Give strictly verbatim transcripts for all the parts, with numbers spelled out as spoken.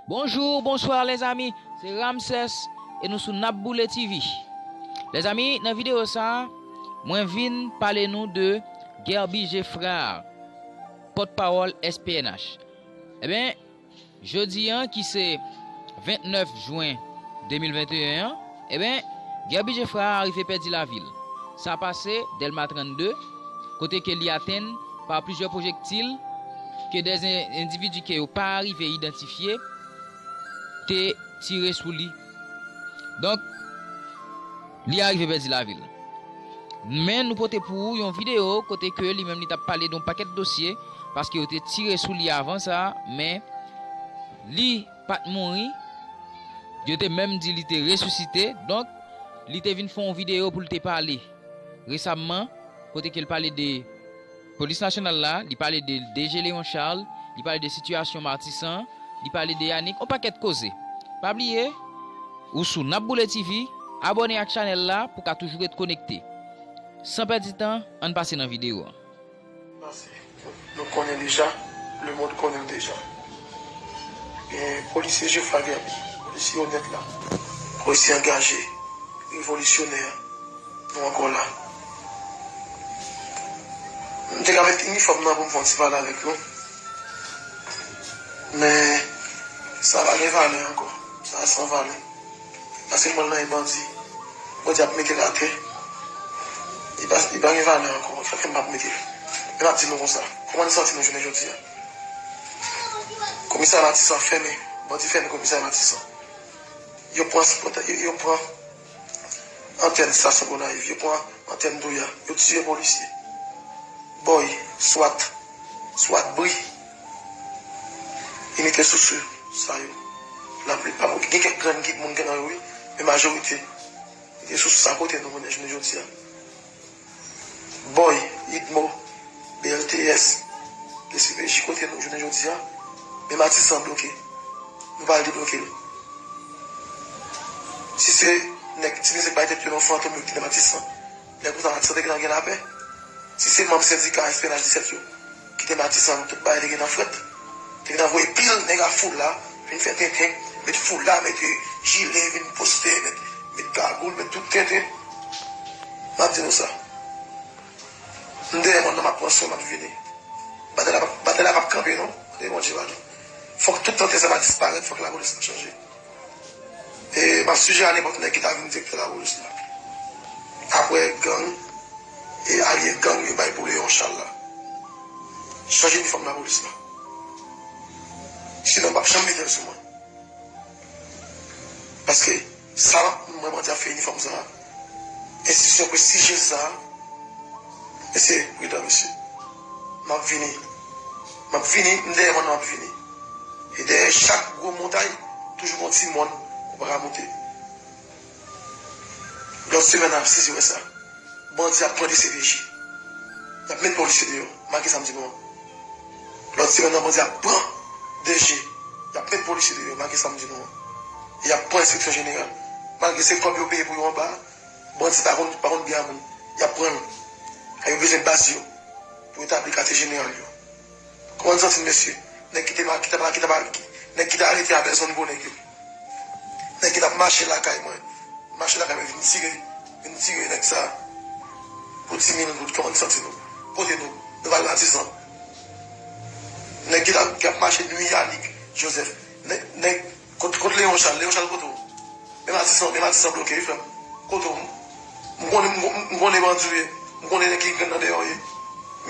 Bonjou, bonswa lèzami, se Ramsès e nou sou N ap Boule T V. Lèzami, nan videyo sa a, mwen vin pale nou de Guerby Geffrard, pòtpawòl S P N H. Ebyen, jodi a ki se vennèf jen de mil venteyen an, ebyen, Guerby Geffrard rive pèdi lavi l. Sa pase Dèlma trannde, kote ke li atenn pa plizyè pwojektil ke dè endividi ke yo pa rive idantifye te tire sou li. Donk, li arive pèdi lavi l. Men nou pote pou ou yon videyo kote ke li menm li t ap pale de yon pakèt dosye, paske yo te tire sou li avan sa, men li pa t mouri. Yo te menm di li te resisite. Donk, li te vin fè yon videyo pou l te pale resamman, kote ke l pale de Polis Nasyonal la, li pale de D G Léon Charles, li pale de sitiyasyon Matisan, li pale de Yanick, yon pakèt koze. Pa bliye, ou sou N ap Boule T V, abòne ak chanèl la pou ka toujou ret konekte. San pèdi tan, ann pase nan videyo a. Pase, nou konnen deja, lemonn konnen l deja. Gen polisye Geffrard Guerby, polisye onèt la, polisye angaje, revolisyonè, nou ankò la. M te ka met inifòm nan pou m fè yon ti pale avèk nou. Men, sa pa gen valè ankò. Sa san valè. Paske mwen nan yon bandi. Bandi ap mete l atè. Li pa, li pa gen valè ankò. Fè m p ap mete l. Men m ap di nou konsa. Kòman n santi nou jounen jodi a? Komisarya Matisan fèmen. Bandi fèmen komisarya Matisan. Yo pran, yo, yo pran antèn estasyon Gonayiv. Yo pran antèn Douya. Yo tiye polisye. Bòy, Swat, Swat Bri. Inite sousou sa yo. Lanplipè, gen kèk grenn ki moun gen nan yo, wi. Men majorite, inite sousou sa kote nou konnen jounen jodi a. Bòy, Idmo, B L T S, D C P J kote nou jounen jodi a. Men Matisan bloke. Nou pral debloke l. Si se nèg, ti mesye k bay tèt yo non fantom yo ki te Matisan. Lè konsa Matisan te gentan gen lapè. Si se manm sendika S P N H disèt yo ki te Matisan, tout bagay te gentan frèt. Te gentan voye pil nèg a foul la, vin fè tenten, met foul la, met jile, vin poste, met, met gagoul, met tout tenten. M ap di nou sa. M dèyè mòn nan, m ap pran swen, m ap vini. Batay la p ap, batay la p ap kanpe non. Mande Bondye padon. Fòk tout tenten sa va disparèt, fòk lapolis la chanje. E m ap sijere a nenpòt nèg ki ta vin direktè lapolis la. Apre gang e alye gang yo bay pou Léon Charles la. Chanje inifòm lapolis la. Sinon, m p ap janm mete l sou mwen. Paske sa mwen mande ap fè inifòm sa a, enstitisyon prestijyez sa a, mesye, pridan, mesye. M ap vini. M ap vini, m dèyè mòn nan, m ap vini. E dèyè chak gwo montay, toujou gon ti mòn ou pa ka monte. Lòt semèn nan, ap sezi wè sa. Bandi ap pran D C P J. Y ap met polisye deyò, malgre sa m di nou an. Lòt semèn nan, bandi ap pran D G. Y ap met polisye deyò, malgre sa m di nou an. Y ap pran enspektè jeneral. Malgre se kòb yo peye pou yo anba a, bandi pa konn, pa konn byen a moun. Y ap pran l. A yo bezwen baz yo pou etabli katye jeneral yo. Kòman n santi n, mesye? Nèg ki te ma-, ki t ap, ki t ap, ki, nèg ki te arete a Bèlzòn gwo nèg yo. Nèg ki t ap mache lakay mwen. Mache lakay mwen vin tire, vin tire nèg sa a. Pou di mil goud, kòman n santi nou? Kote nou? Nou pa al Matisan. Nèg ki t ap, ki ap mache nwi Yanick Joseph. Nèg, nèg, kot, kot Léon Charles? Léon Charles kote w? Men Matisan, men Matisan bloke wi frè m. Kote w? M konnen, m, m konnen bandi w ye. M konnen nèg ki gen nan deyò w ye.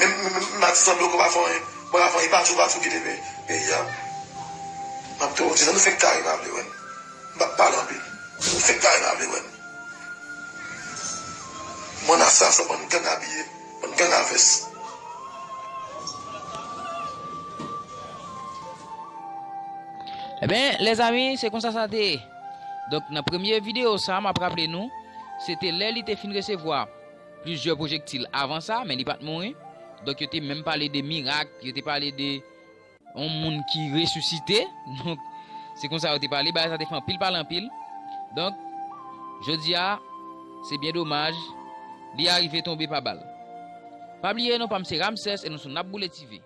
Men, men, men Matisan bloke w pa fè anyen. Ou pa ka fè anyen. E pa di w, pa di w kite peyi a. M ap tou di sa, nou fenk kare pa vle wè m. M p ap pale anpil. Nou fenk kare pa vle wè m. Bann asasen, bann gang abiye, bann gang a vès. Ebyen, lèzami, se konsa sa te ye. Donk, nan premye videyo sa, m ap raple nou, se te lè li te fin resevwa plizyè pwojektil avan sa, men li pa t mouri. Donk, yo te menm pale de mirak, yo te pale de yon moun ki resisite. Donk, se konsa yo te pale, bagay sa te fè anpil pale anpil. Donk, jodi a, se byen domaj, li arive tonbe pa bal. Pa bliye non pa m se Ramsès e nou sou N ap Boule T V.